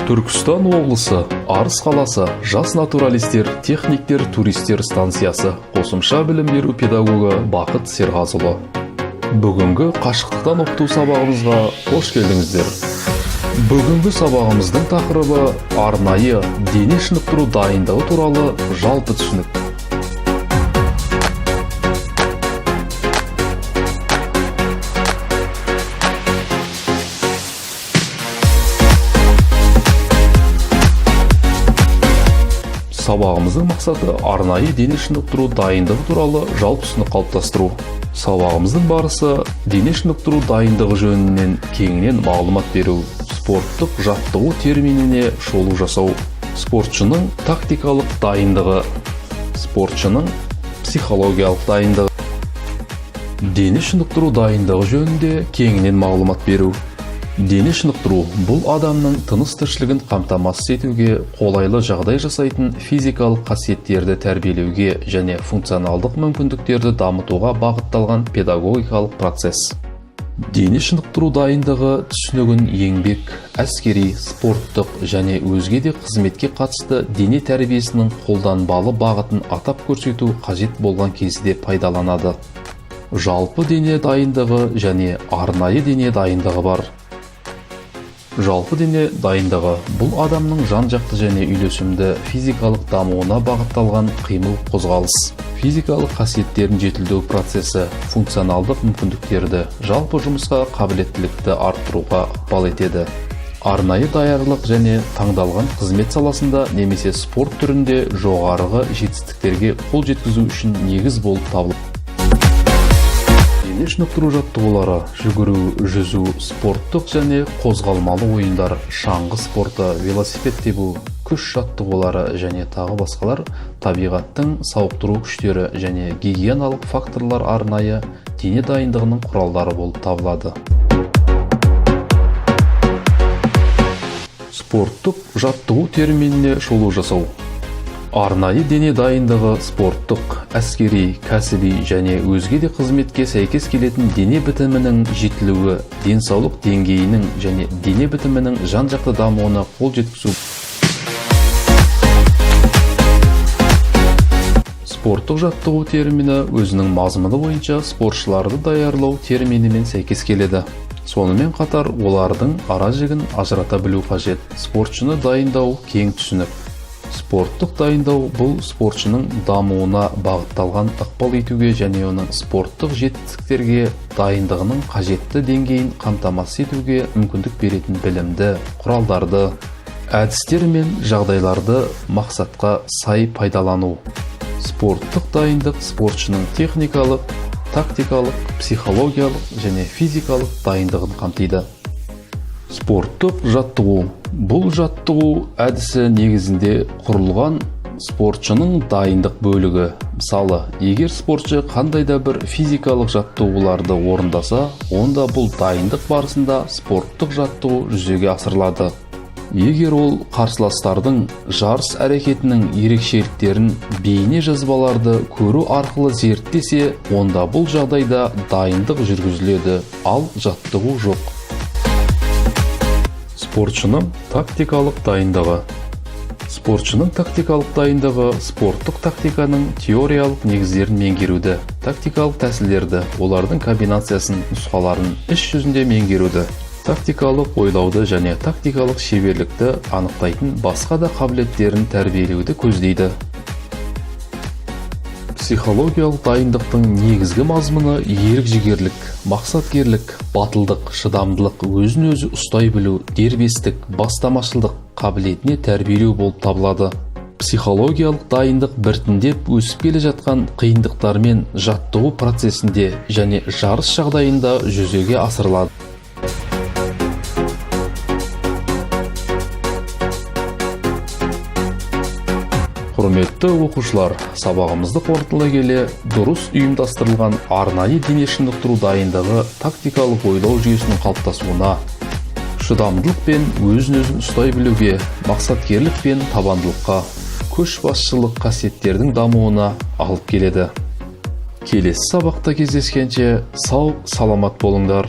Түркістан облысы, Арыс қаласы, жас натуралистер, техниктер, туристер станциясы, қосымша білім беру педагогы Бақыт Серғазұлы. Бүгінгі қашықтықтан оқыту сабағымызға қош келдіңіздер. Бүгінгі сабағымыздың тақырыбы арнайы дене шынықтыру дайындығы туралы жалпы түсінік. Сабағымыздың мақсаты арнайы дене шынықтыру дайындығы туралы жалпы түсінік қалыптастыру. Сабағымыздың барысы дене шынықтыру дайындығы жөнінен кеңінен мағлұмат беру, спорттық жаттығу терминіне шолу жасау, спортшының тактикалық дайындығы, спортшының психологиялық дайындығы, дене шынықтыру дайындығы жөнінде кеңінен мағлұмат беру. Дене шынықтыру бұл адамның тыныс тіршілігін қамтамасыз етуге қолайлы жағдай жасайтын физикалық қасиеттерді тәрбиелеуге және функционалдық мүмкіндіктерді дамытуға бағытталған педагогикалық процесс. Дене шынықтыру дайындығы түсінігін еңбек, әскери, спорттық және өзге де қызметке қатысты дене тәрбиесінің қолданбалы бағытын атап көрсету қажет болған кезде пайдаланады. Жалпы дене дайындығы және арнайы дене дайындығы бар. Жалпы дене дайындығы бұл адамның жан-жақты және үйлесімді физикалық дамуына бағытталған қимыл қозғалыс, физикалық қасиеттерін жетілдіру процесі, функционалдық мүмкіндіктерді, жалпы жұмысқа қабілеттілікті арттыруға ықпал етеді. Арнайы даярлық және таңдалған қызмет саласында немесе спорт түрінде жоғарғы жетістіктерге қол жеткізу үшін негіз болып табылады. Дене шынықтыру жаттығулары жүгіру, жүзу, спорттық және қозғалмалы ойындар, шаңғы спорты, велосипед тебу, күш жаттығулары және тағы басқалар табиғаттың сауықтыру күштері және гигиеналық факторлар арнайы дене дайындығының құралдары болып табылады. Спорттық жаттығу терминіне шолу жасау. Арнайы дене дайындығы спорттық, әскери, кәсіби және өзге де қызметке сәйкес келетін дене бітімінің жетілуі, денсаулық деңгейінің және дене бітімінің жан-жақты дамуына қол жеткізу. Спорттық жаттығу термині өзінің мазмұны бойынша спортшыларды даярлау терминімен сәйкес келеді. Сонымен қатар олардың ара жігін ажырата білу қажет. Спортшыны дайындау кең түсінік. Спорттық дайындау бұл спортшының дамуына бағытталған ықпал етуге және оның спорттық жетістіктерге дайындығының қажетті деңгейін қамтамасыз етуге мүмкіндік беретін білімді, құралдарды, әдістер мен жағдайларды мақсатқа сай пайдалану. Спорттық дайындық спортшының техникалық, тактикалық, психологиялық және физикалық дайындығын қамтиды. Спорттық жаттығу бұл жаттығу әдісі негізінде құрылған спортшының дайындық бөлігі. Мысалы, егер спортшы қандай да бір физикалық жаттығуларды орындаса, онда бұл дайындық барысында спорттық жаттығу жүзеге асырылады. Егер ол қарсыластардың жарыс әрекетінің ерекшеліктерін бейне жазбаларды көру арқылы зерттесе, онда бұл жағдайда дайындық жүргізіледі, ал жаттығу жоқ. Спортшының тактикалық дайындығы. Спортшының тактикалық дайындығы спорттық тактиканың теориялық негіздерін меңгеруді, тактикалық тәсілдерді, олардың комбинациясын, нұсқаларын іс жүзінде меңгеруді, тактикалық ойлауды және тактикалық шеберлікті анықтайтын басқа да қабілеттерін тәрбиелеуді көздейді. Психологиялық дайындықтың негізгі мазмұны ерік-жігерлік, мақсаткерлік, батылдық, шыдамдылық, өзін-өзі ұстай білу, дербестік, бастамашылдық қабілетіне тәрбиелеу болып табылады. Психологиялық дайындық біртіндеп өсіп келе жатқан қиындықтармен жаттығу процесінде және жарыс жағдайында жүзеге асырылады. Құрметті оқушылар, сабағымызды қорытындылай келе, дұрыс ұйымдастырылған арнайы дене шынықтыру дайындығы тактикалық ойлау жүйесінің қалыптасуына, шыдамдылық пен өзін-өзін ұстай білуге, мақсаткерлік пен табандылыққа, көшбасшылық қасиеттердің дамуына алып келеді. Келесі сабақта кездескенше сау саламат болыңдар.